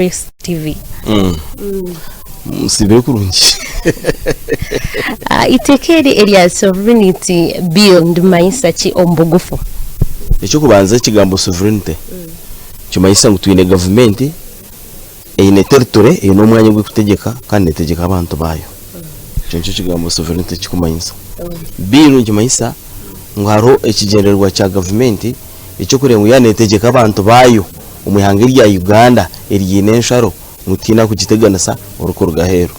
Grace TV. Musiibire kurungi. Ah, Iteeka eri erya Sovereignty Bill nirimanyisa ki omu bugufu? Eky'okubanza ekigambo sovereignty nikimanyisa ngu twine gavumenti eine territory, eine omwanya ogu erikutegyeka kandi neetegyeka abantu baayo. Ekyo nikyo ekigambo sovereignty kirikumanyisa. Bill nikimanyisa ngu hariho ekigyendererwa kya gavumenti eky'okureeba ngu yaaba neetegyeka abantu baayo omu ihanga erya Uganda eriine ensharo ngu tihaine arikugiteganisa orikuruga aheeru.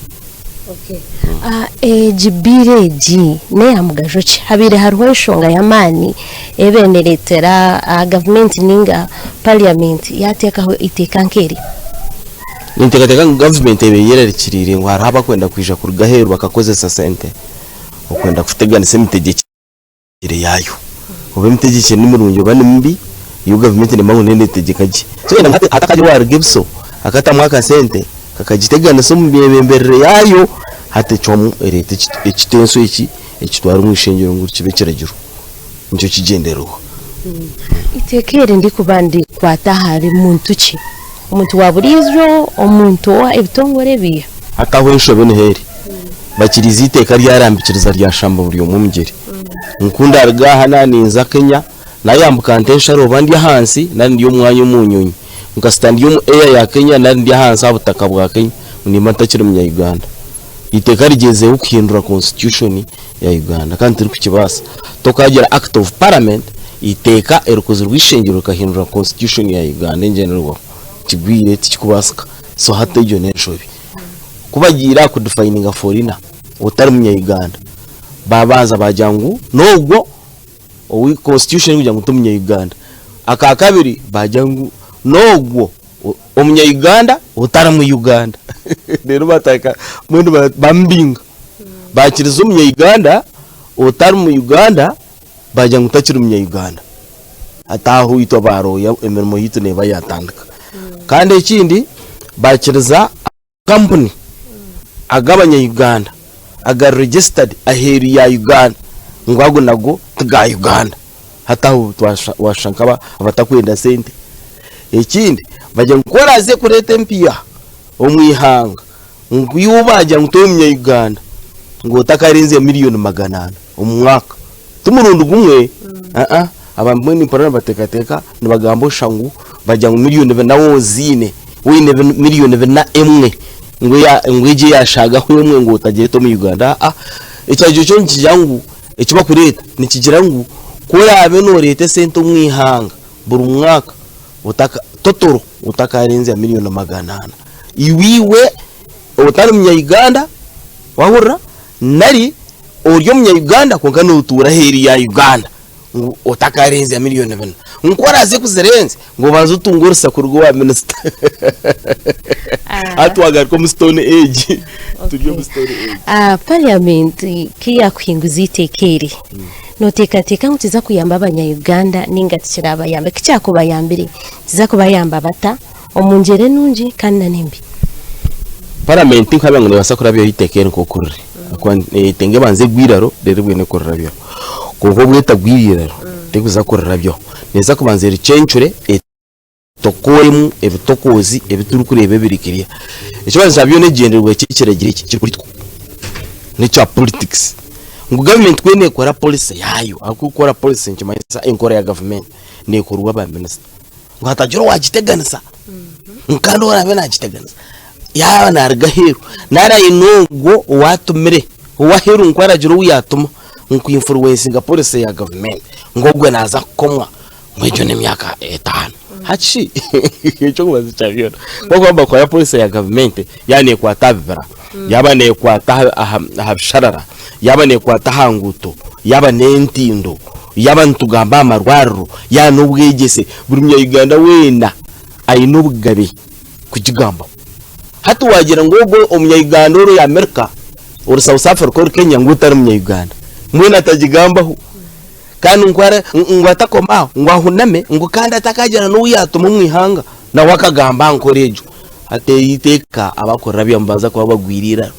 Egi bill egi n'eya mugasho ki? Habaire hariho enshonga y'amaani ebaire nereetera gavumenti ninga parliament yateekaho eiteeka nk'eri? Ninteekateeka ngu gavumenti ebaire eyerarikiriire ngu hariho abakwenda kwija kuruga aheeru bakakozesa sente okwenda kuteganisa emitegyekye. yaayo. Oba emitegyekyere ni mirungi oba ni mibi, yo gavumenti neemanya ngu neyo neetegyeka gye. So yenda ngu hati hatakagira owaaruga ebiso akatamu akasente kakagiteganisa omu myebemberere yaayo, hati ecwamu ereeta ekitenso eki ekitwara omu ishengyero ngu kibe ekiragiro. Nikyo kigyendererwa. Eiteeka eri nirikuba nirikwata ahari muntu ki? Omuntu wa buriijo, omuntu owa ebitongore ebiiha? Hati ahu enshobe niho eri. Bakiriize eiteeka ryarambikiriza ryashamba buri omwe omugyere. Nku ndaruga aha na ninza Kenya, nayambuka nta ensharo oba ndi ahansi nari ndi omu mwanya omu nyonyi. Nkasita ndi omu air ya Kenya nari ndi ahansi aha butaka bwa Kenya ngu nimba ntakiri munya Uganda. Eiteeka rigyezeho kuhindura constitution ya Uganda kandi tirikukibaasa. Tokagira act of parliament eiteeka erikozirwe eishengyero rikahindura constitution ya Uganda engyenderwaho. Kigwire tikikubaasika. So hati egyo n'enshobi. Ku bagiire aha kudifayininga foreigner otari munya Uganda, baabanza baagira ngu n'ogwo ou constitution erikugira ngu ti munya Uganda. Aka kabiri baagira ngu n'ogwo omunya Uganda otari mu Uganda. Reero batandika mbwenu bamubinga. Baakiriza omunya Uganda otari mu Uganda baagira ngu takiri munya Uganda. Hati aho itwe aba lawyer emirimo yaitu neeba yaatandika. Kandi ekindi baakiriza amakampuni ag'abanya Uganda agari registered aheeru ya Uganda ngu ago nago ti ga Uganda. Hati aho waashusha nk'abatakwenda sente. Ekindi bagira ngu ku oraaze kureeta empiiha omu ihanga ngu iwe baagira ngu tori munya Uganda ngu otakarenze miriyoni magana ana omu mwaka. Ti murundi gumwe aa abantu mbwenu nimpurira nibateekateeka nibagamba oshusha ngu bagira ngu miriyoni bina waaba oziine, waine miriyoni bina emwe ngu ngu egyo eyashaagaho emwe ngu otagireeta omu Uganda aa ekiragiro kyo nikigira ngu eki barikureeta nikigira ngu ku oraabe nooreeta esente omu ihanga buri mwaka otaka totoro otakaarenzya miriyoni magana ana iwe iwe otari munya Uganda waahurira nari ori omunya Uganda kwonka notuura aheeru ya Uganda ngu otakarenzya miriyoni bina ngu ku oraaze kuzirenza ngu obanze otunge orusa kuruga owa minisita hati twagaruka omu stone age turi omu stone age. Ah, parliament ku yakuhinguza eiteeka eri noteekateeka ngu kiza kuyamba abanya Uganda ninga tikirabayambe? Ku kyakubayambire kiza kubayamba bata omu ngyera enungi kandi na n'embi? Paramenti nkabigira ngu neebaasa kurabyaho eiteeka eri nk'oku riri ahakuba neyetenga ebanze egwe eiraro reero ebone kurirabyaho. Kwonka obu etagwire eiraro terikuza kurirabyaho, neeza kubanza ericencure etokooremu ebitokoozi ebi turikureeba ebiri kiriya. Ekibanza kya byona ekigyendererwa ky'ekiragiro eki kiri political, n'ekya politics ngu gavumenti ku neekora policy yaayo ahakuba kukora policy nikimanyisa enkora ya gavumenti neekorwa ba minisita. Ngu hatagira owagiteganisa ngu kandi oraabe naagiteganisa yaaba naaruga aheeru nari aine ogwo ou atumire ow'aheeru ngu ku araagira ou yaatuma ngu ku influencinga policy ya gavumenti ngu ogwo naaza kukomwa ngu egyo n'emyaka etaano. Hati shi eky'okubanza kya byona ku barikuba nibakora policy ya gavumenti yaaba neekwata aha bibira, yaaba neekwata aha bisharara, yaaba neekwata aha nguuto, yaaba n'entindo, Yaaba nitugamba aha marwariro, yaaba n'obwegyese, buri munya-Uganda weena aine obugabe kugigambaho. Hati waagira ngu ogwo omunya-Uganda ori America, ori South Africa, ori Kenya ngu tari munya-Uganda, mbwenu atagigambaho? Kandi ngu ngu atakoma aho, ngu ahuname, ngu kandi atakagira n'ou yaatuma omu ihanga nawe akagamba aha nkora egyo. Hati eryo iteeka abakurirabyamu nibabaasa kuba bagwire eiraro,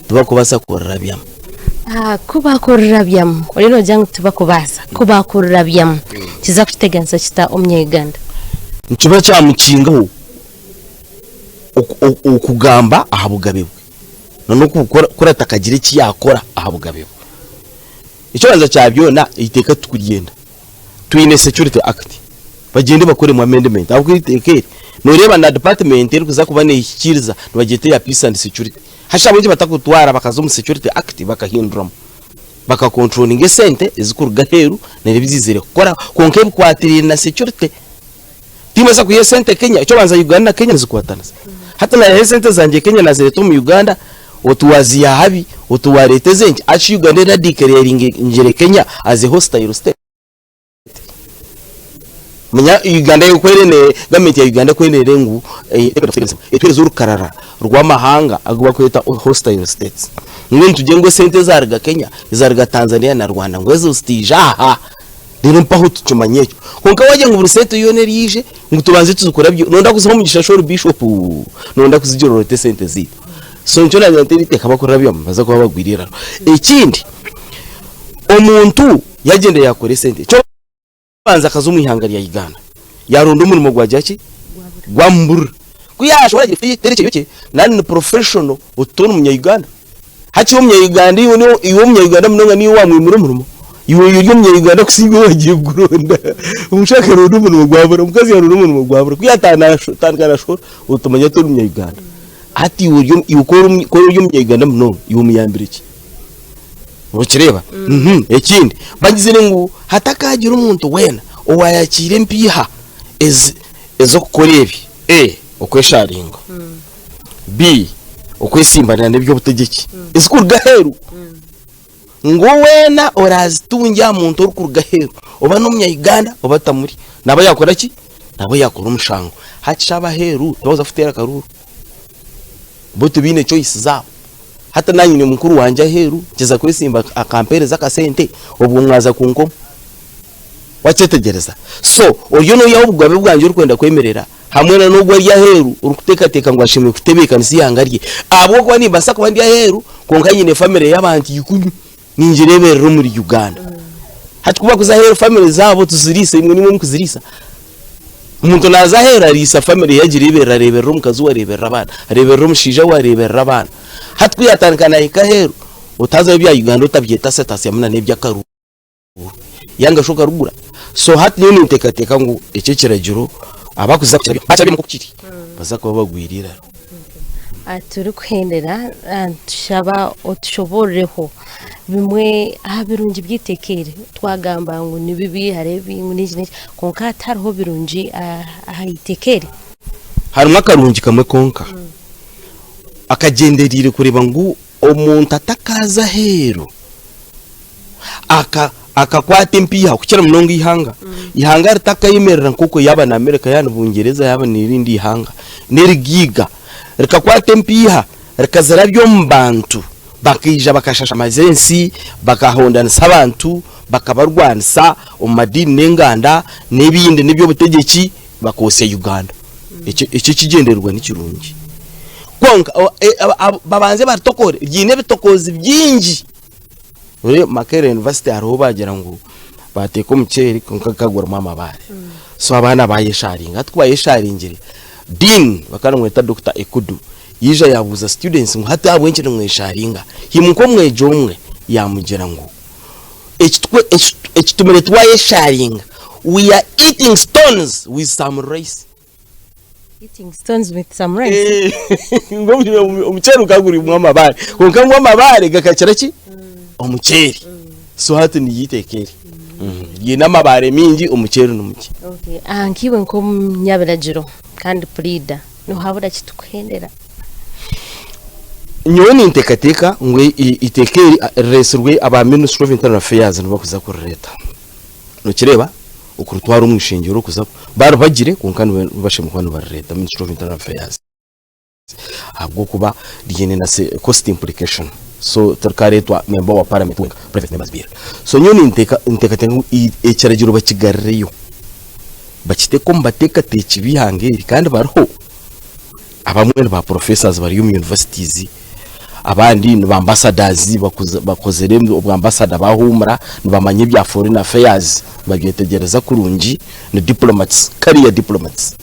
tibarikubaasa kurirabyamu. Ku baakurirabyamu, oriyo noogira ngu tibarikubaasa, ku baakurirabyamu nikiza kukiteganisa kita omunya-Uganda? Nikiba kyamukingaho. Okugamba aha bugabe bwe n'okukurata akagira eki yaakora aha bugabe bwe. Eky'okubanza kya byona eiteeka titukuryenda. Twine Security Act, bagyende bakoremu amendment ahabw'okuba eiteeka eri nooreeba na department erikuza kuba neehikiiriza nibagyeta eya Peace and Security. Hati ahabw'enki batakutwara bakaza omu Security Act bakahinduramu bakakonturoringa esente ezikuruga aheeru n'ebi ziizire kukora kwonka ebikwatiraine na security. Timbaasa kwiha esente Kenya, eky'okubanza Uganda na Kenya nizikwatanisa. Hati naiha esente zangye Kenya nazireeta omu Uganda, oti waaziiha habi, oti waareeta ez'enki, acu Uganda eradeclaringire Kenya as a hostile state? Manya Uganda yo ku eri gavumenti ya Uganda ku ereebe ngu etuheereze orukarara rw'amahanga agu barikweta hostile states, mbwenu tugire ngu esente ezaaruga Kenya, ezaaruga Tanzania na Rwanda ngu ezo zitaija aha. Reero mpaho tukimanya ekyo. Kwonka waagira ngu buri sente yoona eriije ngu tubanze tuzikurabye, nooyenda kuziha omugisha shi ori bishopu? Nooyenda kuzigira ota esente zaitu? So nikyo naagira nti eri iteeka bakurirabyamu nibaza kuba bagwire eiraro. Ekindi, omuntu yaagyenda yaakora esente, eky'okubanza akaza omu ihanga rya Uganda, yaaronda omurimo gwagira ki? Gwamuburira. Ku yaashohora agira ekiteerekyeryo kye, nari ni professional otutoona omunya-Uganda. Hati iwe omunya-Uganda iwe niwe iwe omunya-Uganda munonga niiwe waamwimura omurimo? Iwe ori omunya-Uganda kusinga owaagiire kuguronda. Omushaija akaronda omurimo gwabura, omukazi yaaronda omurimo gwabura. Ku yaatandika naashohora, otumanya tori munya-Uganda. Hati iwe ori iwe ku ori ku ori omunya-Uganda munonga, iwe omuyambire ki? Nokireeba? Ekindi, bagizire ngu hatakaagira omuntu weena owaayakiira empiiha ezi ez'okukora ebi, A, okweshaaringa. B. Okwesimbanira n'eby'obutegyeki ezikuruga aheeru. Ngu weena oraazitungye aha muntu orikuruga aheeru, oba n'omunya Uganda oba atamuri, naaba yaakora ki? Naaba yaakora omushango. Hati shi ab'aheeru tibakuza kuteera akaruuru? Bo tibaine choice zaabo. Hati naanye nyine mukuru wangye aheeru, nkiza kwesimba akampeereza akasente, obwo mwaza kunkoma. Wakyetegyereza? So, oriyo noihaho obugabe bwangye orikwenda kwemerera hamwe na n'ogwo ari aheeru orikuteekateeka ngu ashemereire kutebeekanisa eihanga rye. Ahabw'okuba nimbaasa kuba ndi aheeru kwonka nyine famire y'abantu ikumi ningireeberera omuri Uganda. Hati ku bakuza aheeru famire zaabo tuziriisa, imwe nimwe mukuziriisa? Omuntu naaza aheeru ariisa famire ye agireeberera, areeberera omukazi we, areeberera abaana, areeberera omushaija we, areeberera abaana. Hati ku yaatandika naahika aheeru, otaazayo ebya Uganda otabyetasyataasyamu na n'eby'akaruuru. Yanga shi okarugura. So hati nyowe ninteekateeka ngu eki ekiragiro abakuza kukirabya bakirabye nk'oku kiri baza kuba bagwire eiraro. Turikuhendera nitushaba otushobororeho bimwe aha birungi by'eiteeka eri. Twagamba ngu ni bibi hariho ebi ngu n'eki n'eki kwonka hatariho birungi aha iteeka eri. Harimu akarungi kamwe konka akagyendereire kureeba ngu omuntu atakaaza aheeru aka akakwata empiiha kukira munonga eihanga. Eihanga ritakayemerera nk'oku yaaba ni America yaaba ni Bungyereza yaaba n'erindi ihanga n'erigaiga rikakwata empiiha rikazirabya omu bantu bakaija bakashashamaza ensi bakahondanisa abantu bakabarwanisa omu madiini n'enganda n'ebindi n'eby'obutegyeki bakootsya Uganda. Ekyo ekyo ekigyendererwa ni kirungi. Kwonka babanze baritokoore ryine ebitokoozi bingi. Ori Makerere University hariho baagira ngu baateeka omuceeri kwonka gukaba gurimu amabaare. So abaana baayesharinga. Hati ku baayesharingire, Dean bakaba nibamweta Dokita Ekudu yaija yaabuuza students ngu hati ahabw'enki nimwesharinga? Haimuka omwegi omwe yaamugira ngu ekitumire twayesharinga we are eating stones with some rice. Eating stones with some rice. Ngu omuceeri gukaba gurimu amabaare kwonka ngu amabaare gakakira ki? Omuceeri. So hati niyo eiteeka eri. Ryine amabaare maingi omuceeri ni mukye. Okay. Ah, nk'iwe nk'omunyabiragiro kandi puriida nohabura ki tukuhendera? Nyowe ninteekateeka ngu eiteeka eri rireetsirwe aba Ministry of Internal Affairs nibo barikuza kurireeta. Nokireeba? Okuritwara omu ishengyero kuza baribagire kwonka nibo bashemereire kuba nibarireeta Ministry of Internal Affairs ahabw'okuba riine na cost implication so tirikareetwa member wa parliament wenka, private members bill. So nyowe ninteekateeka ngu ekiragiro bakigarireyo bakiteeke omu bateekateeki b'eihanga eri kandi bariho. Abamwe ni ba professors bari omu universities, abandi ni ba ambassadors bakozire obwa ambassador bahuumura nibamanya ebya foreign affairs nibabyetegyereza kurungi ni diplomats, career diplomats.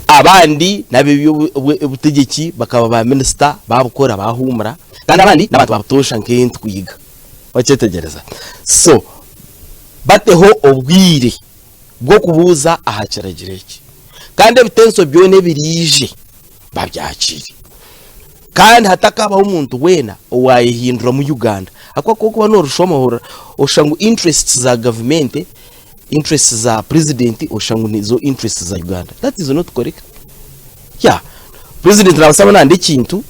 Abandi n'ab'eby'obutegyeki bakaba ba minisita baabukora baahuumura, kandi abandi n'abantu ba butoosha nk'entwiga. Wakyetegyereza? So, bateho obwire bw'okubuuza aha kiragiro eki. Kandi ebitenso byona ebiriije babyakiire. Kandi hatakabaho omuntu weena owaayehinduramu Uganda. Ahabw'okuba ku orikuba noorushoma ohurira oshusha ngu interests za gavumenti Interests za president oshusha ngu nizo interests za Uganda. That is not correct. Yeah. President nabaasa kuba nayenda ekintu,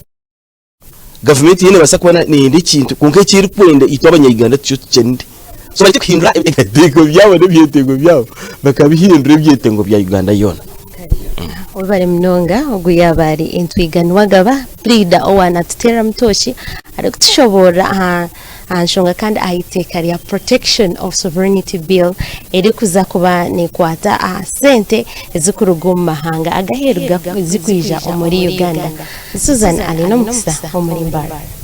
gavumenti yo nebaasa kuba neyenda ekintu kwonka eki erikwenda itwe abanya-Uganda tikyo tukyenire. So barekye kuhindura ebiteekateeko byabo n'ebyetengo byabo bakabihindura ebyetengo bya Uganda yoona. Webare munonga ogu yaaba ari Entwiga Niwagaba Puriida owa Natuteeramu Tooki arikutushoboorora aha aha nshonga kandi aha iteeka rya Protection of Sovereignty Bill erikuza kuba nekwata aha sente ezikuruga omu mahanga agaheeru zikwija omuri Uganda. Susan Alinomukisa omuri Mbarara.